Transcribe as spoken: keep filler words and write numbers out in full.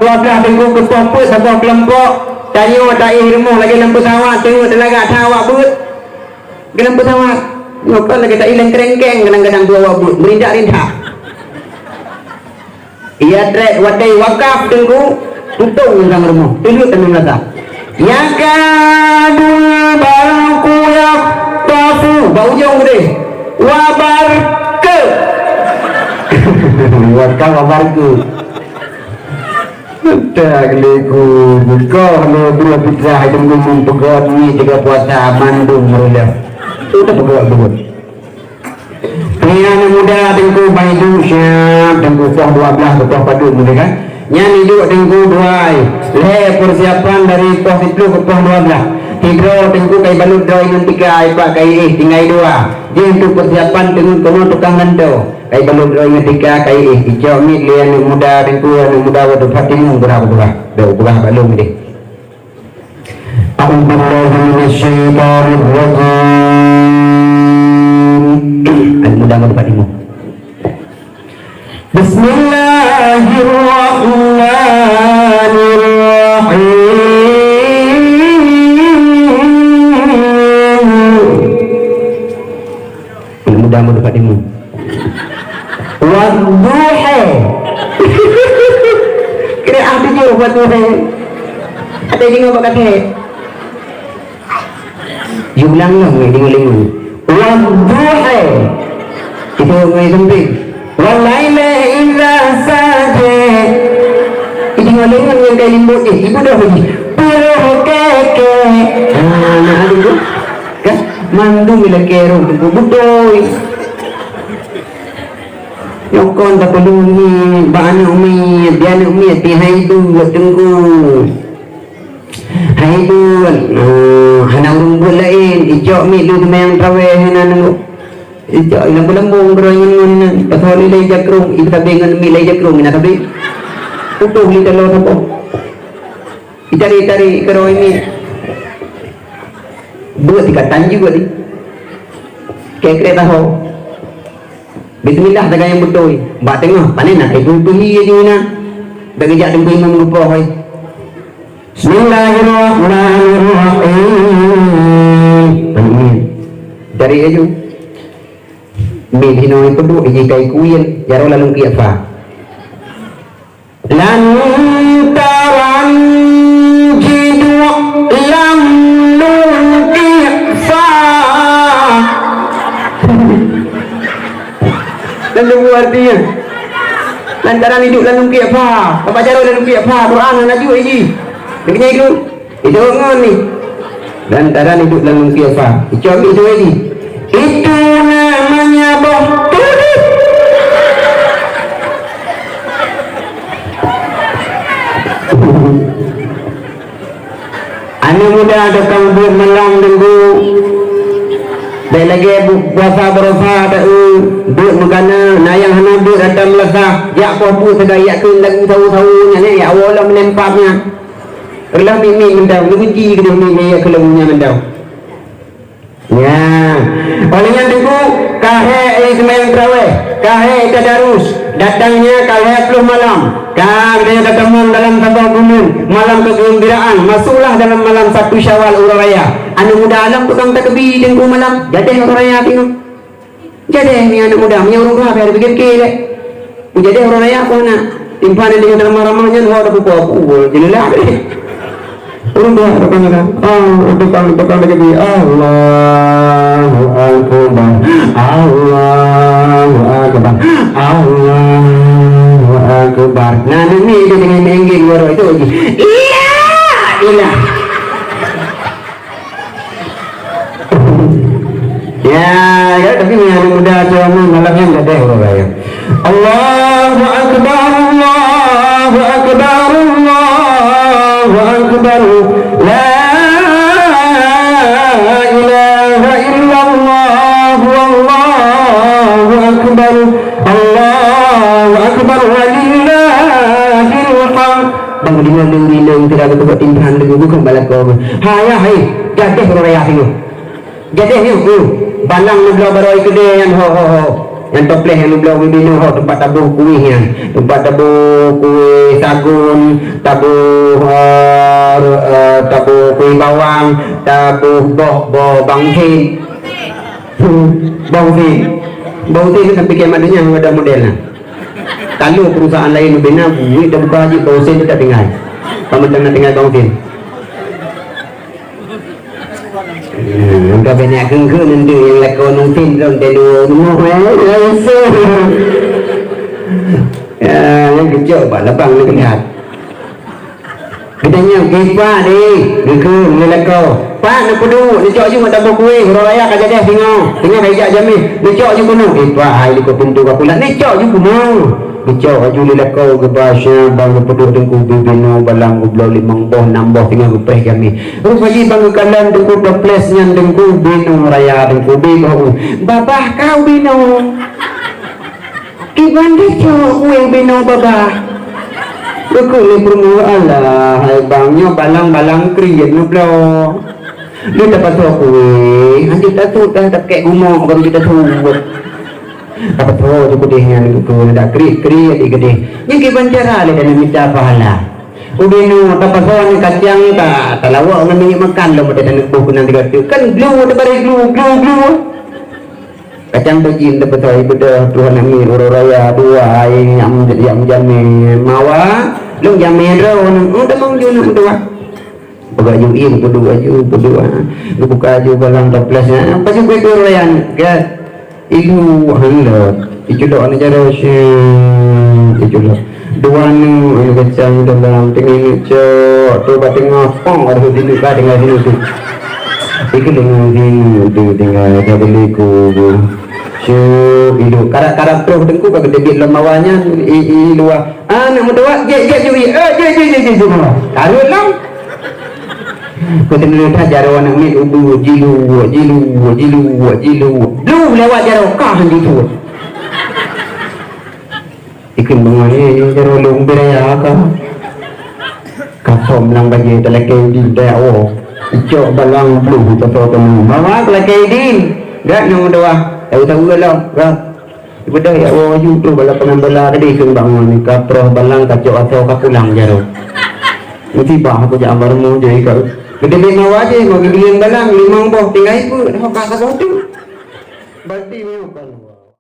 Dua blah teungku keu poh peuet saboh keulompok, tanyoe taéh rumoh lagèe lam peusawat, teungoh teulagak that awak beuet. Lagèe lam peusawat, nyoe kon lagèe taéh lam kerengkeng, kadang-kadang dua awak beuet, meurindak-rindak. Iya trek watèe wakaf teungku, tutong lam rumoh, teuliet lam meunasah. Yakadul barqu yakhtafu, bak ujong keudeh. Wabarke. Wakaf wabarke. Tak keliku, buka hana buah fitrah, itu mungkin peugah duit jaga puasa mandum meureulah. Itu peugah buat. Nyan aneuk muda teungku bak iduek siap, teungku poh dua blah keu poh padum, gitu kan? Nyan iduek teungku dua ai. Lhèe persiapan dari poh siplôh keu poh dua blah. Sidroe teungku kai balot droe ngon tika ai, pat kai éh, tinggai dua. Jih untuk persiapan teungku keunoe tukang gantoe. Kai balot droe ngon tika kai éh. Icok miet lé aneuk muda teungku, aneuk muda Fatimah, beurah-beurah. Dah beurah balot deh. A'udzubillahi minasyaitonirrajim. Aneuk muda ngon Fatimah. Bismillahirrahmanirrahim. Mudah-mudahan dapat ilmu. Wadduha. Kira ah tujuh wadduha. Ada dengar bak kata. Diulang lah, ngai dengar-dengar. Wadduha. Itu ngai sempit. Wal laili idza saja. Itu ngai dengar yang kai limbut, eh, ibu dah pergi. Piroh keke. Ah, nak ada tu. Kan? Mandum ilakèe rhot teungku beutôi. Nyoe kon tapeuleueh miet, bak aneuk miet, di aneuk miet, di hai deuek teungku. Hai deuek, oh, hana ureueng buet laén, icok miet lôn seumayang traweh hana neuk. Icok lambông-lambông keudroe ngon ngon inan, pasoe lé lhèe jakrong, ié sabe ngon miet lhèe jakrong, inan sabe. Utoh lé taloe saboh. Itari-tari keudroe miet. Beuet tikatan jeuet di. Kèe-kèe taho. Bismillah taga nyang beutôi. Bak teungoh, panen na ibu-ibu hi aju na. Bèk geujak teungku imum geupoh, hai. Bismillahirrahmanirrahim. Amin. Dari aju. Min hinoe peuduek iji kai kuyen, jaroe lalong kiek fa. Lantaran jiduek lam lungkiek fa. Lalu artinya, lantaran iduek lam lungkiek fa, apa jaroe lam lungkiek fa, Quran hana jeuet iji. Makanya itu, itu ngon ni. Lantaran iduek lam lungkiek fa, icok itu iji. Itu namanya boh tuduh. Aneuk muda tukang beuet malam teungku. Bèk lagèe bu-, puasa baroesa ta-, eu, beuet meukana, na nyang hana beuet ata meulasah, jak poh beuet sagai, jak kheun lagu sawo-sawo nyan, eh, ya Allah, lom meulimpah nyan. Reulah miet-miet mantong, geubenci keudeh miet-miet nyang keu lagu nyan mantong. Nyan. Óh lheueh nyan teungku, ka hék seumayang traweh, ka hék tadarus, datangnya ka lhèe ploh malam. Ka geutanyoe tatamong dalam saboh buleuen, malam kegembiraan, masuklah dalam malam satu Syawal uroe raya. Aneuk muda lom tukang takbi teungku malam, jadeh uroe raya teungoh. Jadeh mi aneuk muda, mi ureueng tuha pih ada pikir-pikir lé. Jadeh uroe raya peue na? Timphan nyang deungon ramah-ramah nyan ho tapeupo-po, jeulalah. Ureueng tuha tukang kata, ah, tukang, tukang lagèe nyoe, Allahu Akbar, Allahu Akbar, Allahu Akbar. Nah, ni, ni dia dengan main game baru itu lagi. Iya, iya. Ya, ya, tapi ni aneuk muda tu malam nyan gadeh uroe raya. Allahu Akbar, Allahu Akbar, Allahu Akbar. La ilaha illallah, wallahu akbar. Allahu Akbar, walillahil hamd. Bang, di mana ni, ni, tidak ada tempat timbangan lagi, bukan balakau. Hai, hai, gadeh uroe raya teungoh. Jadeh nyoe, hmm, balang neubloe baroe keudè nyan, ho, ho, ho. Nyang toples nyang neubloe ubé-ubé nyoe ho teumpat taboh kueh nyan. Teumpat taboh kueh sagon, taboh, eh, eh, taboh kueh bawang, taboh boh, boh bawang usin. Hmm, bawang usin. Bawang usin tu sampai kiamat dunia hana ada model na. Kalau perusahaan lain ubé na, buet tabuka jih bawang usin tu tak tinggai. Kamu jangan tinggai bawang usin. Hmm, ka banyak keungkeuen nanti nyang lakoe nonton lom telu rumoh, eh, langsung. Ya, nyang geucok bak labang ni lihat. Geutanyong, "Kipak deh, keungkeuen lé lakoe. Pak, neupeuduek, neucok ju mata buah kueh, uroe raya ka jadeh singoh. Singoh ka ijak jamé, neucok ju keunoe." "Kipak, hai likot pintoe ka kulak, neucok ju keunoe." Geucok laju lé lakoe geuba siab bang geupeuduek teungku ubé binoe balang geubloe limong boh, nam boh teungoh geupreh jamé. Rupa jih bang geukalon teungku toples nyan teungku ubé nyoe raya teungku ubé boh. "Babah kau ubé nyoe. Kiban geucok kueh ubé nyoe babah." Geukheun lé peurumoh, "Alah hai bang, nyoe balang-balang kriet neubloe. Lé tapasoe kueh, hanjeuet tasut dah tapakèk gumok baru jeuet tasut." Tapasoe ju keudeh nyan geukheun, dak kriet-kriet di keudeh. Nyan kiban cara lé dan mita pahala. Ubé nyoe tapasoe nyan kacang ta, talawok ngon minyeuk makan lom, watèe taneuk boh keunong tiga teuk. Kan glu, teubarèh glu, glu, glu. Kacang beujin tapasoe beudôh, tuha namiet uroe raya, dua ai nyang, nyang jamé mawa, lôn jamé droeneuh, oh, tamong ju aneuk meutuwah. Peugah ju ie, peuduek aju, peuduek, ah. Geubuka aju balang toples nyan, ah, pajoh kueh keu raya nyan, gèt. Ilu han lôt, iculok aneuk jaroe, syeuh, iculok. Dua aneuk, aneuk kacang dalam, teungoh neuk cok, tu bak teungoh, pong, ada sini, bak teungoh sini tu. Ikeu teungoh sini tu, tinggai, dah beli kubu. Syeuh, ilu. Karab-karab troh teungku, bak geuteubiet lom mawa nyan, i, i, luwa. Aneuk meutuwah, jeuet, jeuet, jeuet, eh, jeuet, jeuet, jeuet, jeuet, jeuet. Tarot lom. Keu teuneuh that jaroe aneuk miet ubeut, jiluek, jiluek, jiluek, jiluek. Bluh lewat jaroe, kah han jipôt. Ikheun beungoh nyoe, nyoe jaroe lôn bri raya ka. Ka som lam bajèe talakèe idin, tayak woe. Icok balang bluh tasoe keunoe. Mawa talakèe idin. Gèt nyang meutuwah. Tahu-tahu lom, ka. Ibeudôh jak woe aju troh bak lapangan bola tadi kheun bak ngon ka proh balang ka cok asoe ka pulang jaroe. Musibah aku jak ambar rumoh jai ka. Geuteubiet mawa jih, mau geugiléng balang limong boh tinggai peuet, ho ka saboh teuk. Berarti nyoe kon.